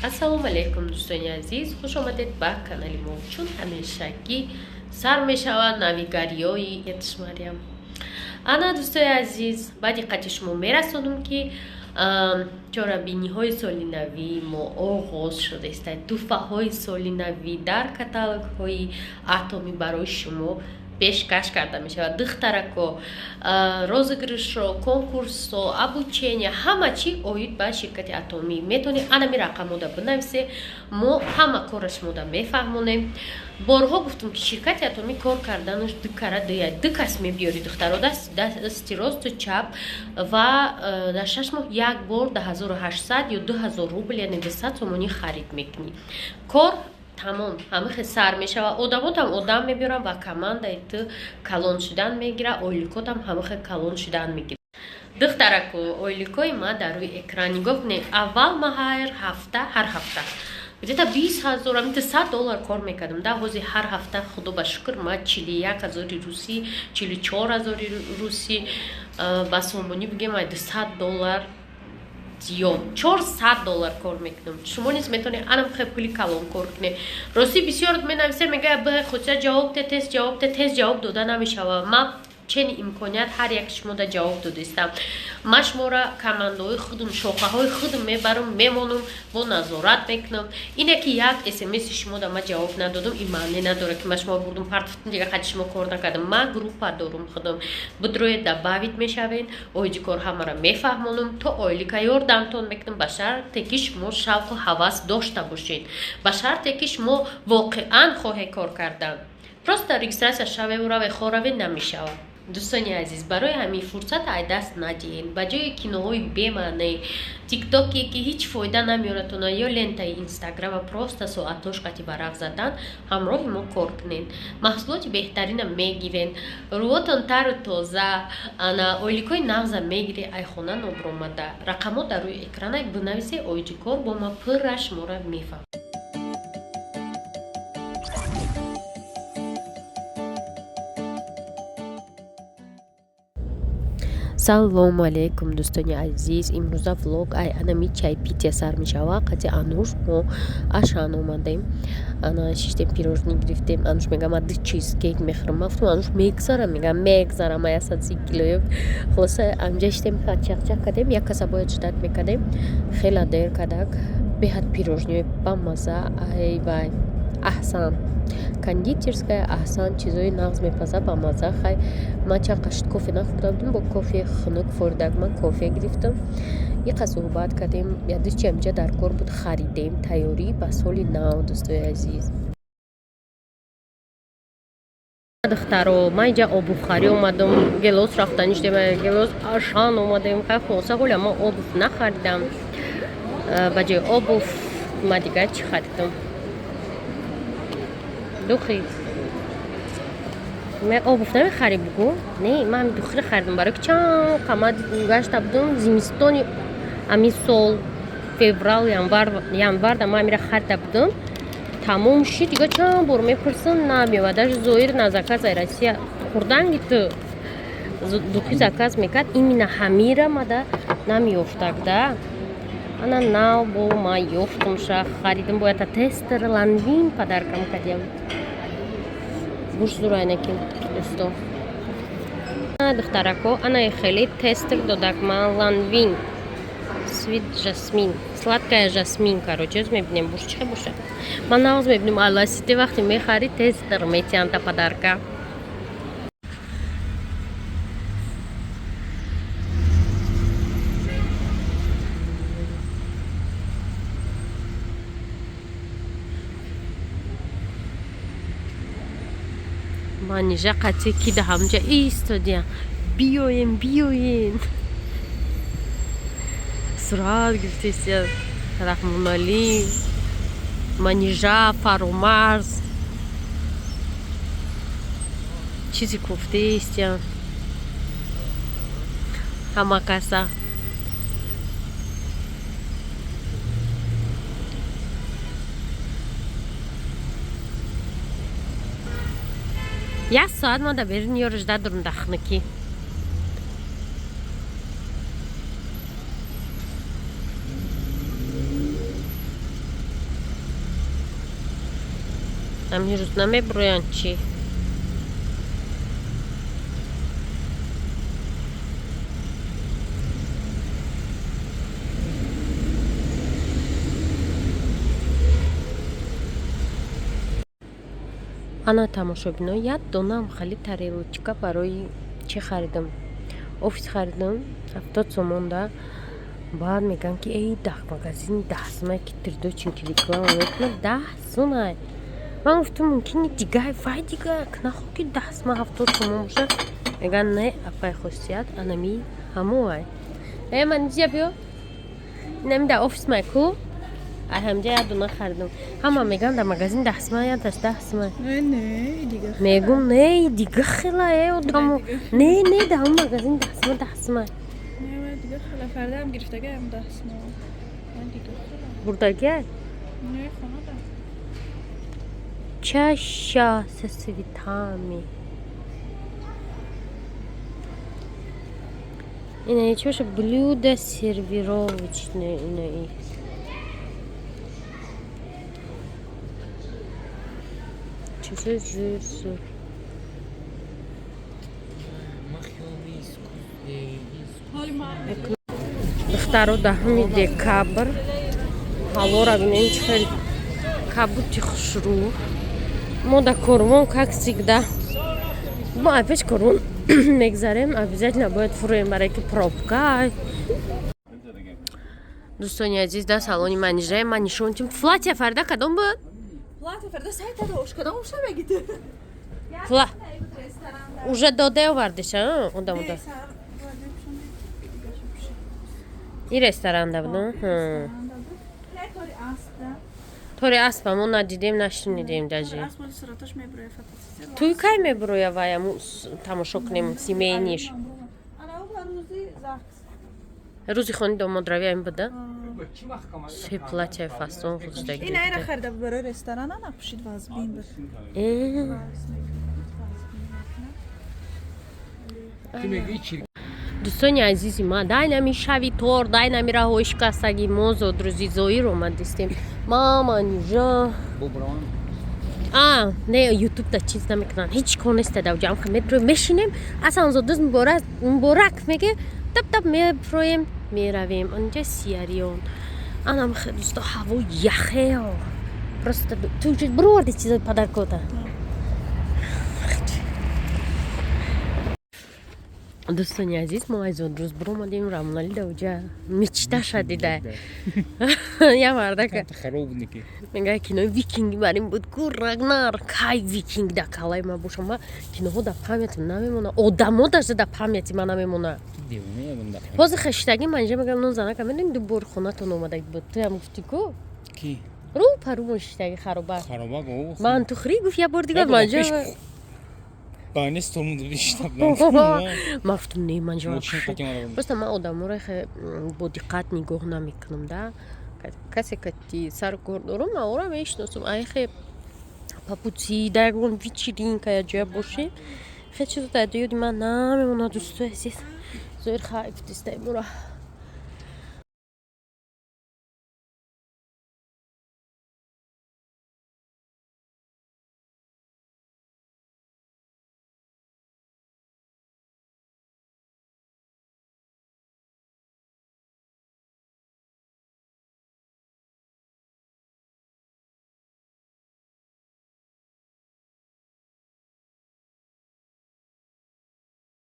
Ассалому алайкум, дӯстони азиз, хуш омадед ба канали мо. Чун ҳамешагӣ сар мешавад навигариёи Мариям. Ана, дӯстои азиз, ба диққати шумо мерасонам, ки чорабиниҳои соли навии мо оғоз шудааст. Туҳфаҳои соли навӣ дар каталогҳои Атомӣ барои шумо пешкаш карда мешавад. Духтарако, розыгрышро, конкурсо, обучение, ҳама чӣ оид ба ширкати Атомӣ метавонед анами рақамода бинависе, мо ҳама корра шумода мефаҳмонем. Борҳо гуфтум, ки ширкати Атомӣ кор карданаш ду кара дуя, ду кас мебиёри, духтаро, дасти росту чап, ва дар 6 моҳ як бор 1800 ё 2000 рубл, яъне 200 сомонӣ харид мекунӣ, кор тамом. Ҳамихе сар мешава, одамотам одам мебиёрам ва командаи ту калон шудан мегира, ойликотам ҳамихе калон шудан мегира. Духтараку, ойликои ма дар рӯи экран нигоҳ кунед. Аввал ма ҳар ҳафта, ҳар ҳафта где-то 20 000, амита 100 доллар кор мекардам. Да ҳози ҳар ҳафта, худо ба шукр, ма 41 000 русӣ, 44 000 русӣ, ба сомонӣ бигем, ай 200 доллар зиёд, 400 доллар кор мекунам. Шумо низ метавонед анам хел пули калон кор кунед. Ростӣ, бисёр менависе, мегӯя: «Бихусия, ҷавоб те, тез ҷавоб те». Тез ҷавоб дода намешавад. Ма чени имконият ҳар як шумода ҷавоб додаистам. Ма шуморо командаҳои худум, шохаҳои худум мебарам, мемонам, бо назорат мекунам. Ине ки як смси шумода ма ҷавоб надодам, ин маъне надорад, ки ма шумо бурдум, партофтум, дига қади шумо кор накардам. Ма группа дорум худум, бидроед, добавить мешавед, оиди кор ҳамаро мефаҳмонам, то ойлика ёрдамтон мекунам, ба шарте ки шумо шавқу ҳавас дошта бошед, ба шарте ки шумо воқеан хоҳед кор кардан. Просто регистрация шавеву раве, хораве намешавад. Дӯстони азиз, барои ҳамин фурсат ай даст надиҳед. Ба ҷои киноҳои бемаъне, тиктоке, ки ҳеҷ фоида намеоратона, ё лентаи инстаграма просто соатош қати варақ задан, ҳамроҳи мо кор кунед, маҳсулоти беҳтарина мегирен, рӯотон тару тоза, ана ойликҳои нағза мегире, ай хона нобуромада. Рақамҳо дар рӯи экрана, бинависе, оиди кор бо ма пурра шуморо мефаҳмам. Салому алейкум, дӯстони азиз. Имрӯза влог ай анами чайпития сар мешава. Қати Ануш мо Ашан омадем, ана шиштем, пирожни гирифтем. Ануш мега: «Ма ду чизкейк мехӯрам». Ма гуфтам: «Ануш, мегзарам». Мега: «Мегзарам, ма 130 килоем». Хулоса, анҷа шиштем, чақчақ кардем, як каса бояд ждать мекардем, хела дер кардак. Беҳад пирожниҳои бамаза, ай вай, Аҳсан кондитерская, Аҳсан чизои нағз мепаза, бамаза. Хай, ман чанд қашт кофе нахӯрда будем, бо кофе хунук форидак ман кофе гирифтам. Иқа суҳбат кардем, ядучи амҷа дар кор буд, харидем, тайёрӣ ба соли нав, дӯстои азиз. Духтаро, ман инҷа обувхарӣ омадам, Гелос рафтанӣ шудем, Гелос, Ашан омадем. Хай, хулоса, ҳоля ман обувь нахаридам. Ба ҷои обувь ма дигар чӣ харидам? Духи. Ме обувь намехарӣ, бугӯ. Не, ман ҳами духиро харидам, барои ки чанд қамат гашта будум. Зимистони ҳамин сол, феврал, январда ман ҳамира харида будам, тамом шид. Дига чанд бор мепурсам, намеёвад. Даже Зоир на заказ ай Россия хурданги ту духи заказ мекард, именно ҳамира мада намеёфтак да. Ана нав бо ма ёфтумша, харидам. Бояд тестер Ланвин подаркам кардям. Гӯш зурайнаки, дӯсто. Духтарако, анаи хеле тестер додак ман, Ланвин Sweet Jasmine, сладкая жасмин. Короче, мебинем, буш чихе боша. Ман нағз мебинем, аласите вақте мехарӣ, тестер метиҳанда подарка. Манижа қатӣ ки да ҳамҷа истодия: «Биёем, биёем». Сурат гирифтесия. Раҳмоналӣ, Манижа, Фаромарз чизи куфтаистия, ҳама каса. Як соат ма да берун ёро ждать дорум да хунукӣ. Ҳамин рӯз намебуроянд чӣ? Ана тамошобино, як донаам хали тарелочка барои чӣ харидам, офис харидам, 70 сомонда. Баъд мегӯям, ки эй, даҳ магазини 10 сумай, ки тридочинки реклама мекунад, 10 сумай. Ман гуфтам, мумкин дигай вай дига нахо, ки 10 сума 70 сомон бошад. Мегӯян, не, апай, хосият анами ҳамоай. Э, манизя, биё, инами дар офис май ку, ай ҳамҷа як дона харидам. Ҳама мегӯян, дар магазин 10 сума, ядаш 10 сума. Мегум, не, дига хела э одамо, не, не, дар ҳамон магазин 10 сума, 10 сума. Фардаам гирифтагаам 10 сума. Бурдагиай? Чаша со цветами. Ина чӣ боша? Блюдо сервировочное, ина и чизои зӯр зӯр. Духтаро, 10 декабр ҳавора бинем, чӣ хел кабути хушрӯ. Мо да корвон, как всегда, мо айпеш корвон мегзарем, обязательно бояд фуроем, барое ки пробка. Дӯстони азиз, да салони Манижае ман нишон тим. Платья Фарида кадом буд? Платья Фарида сайта дош, кадом уша мегиди? Пла уже доде овардиша одамода. Ин ресторанда буд? Тори аспа мо надидем, нашунидем даже. Туй кай мебуроя вая, тамошо кунем семейный ш? Рӯзи хони домодравӣ ҳамин буда. Се платья фасон худшдаги. Ин айра харида барои ресторана, напушид, вазбин буд. Дӯстони азизи ма, дай нами шави тор, дай нами раҳои шикастагӣ, мо зодрӯзи Зоир омадистем. Маманижа, а не, ютуб да чиз намекунанд, ҳеҷ кор неста. Дар ҷамъ метроем, мешинем, асан зодрӯз муборак меге, тап тап мепроем, меравем. Анҷа сияриён анам. Дӯсто, ҳаво яхео, просто ту бироварди чизои подарк ота. Дӯстони азиз, мо аз зодрӯз биромадем. Рамоналӣ даоҷа мечта ша дида, я мардака мега, кинои викинги барин буд ку, Рагнар. Кай викинг да калаи ма боша? Ма киноҳо да память им намемона, одамо даже да память и ма намемона. Ҳозир хештагӣ манҷа мегам, нон занака медонӣ, ду бор хонатон омада буд, туям гуфтӣ ку, рӯ парӯ мо шиштагӣ хароба. Ман тухрӣ гуфт, як бор дигар манҷа. Ман гуфтам, не, ман просто ман одаморо бо диққат нигоҳ намекунам да. Касе кати сару кор дорам, ман ора мешиносам. Айхе папутси да ягон вечеринка я ҷоя бошем, хе чизо дар ёди ман намемонад. Дӯстои азиз, Зоир хай гуфтистай мура.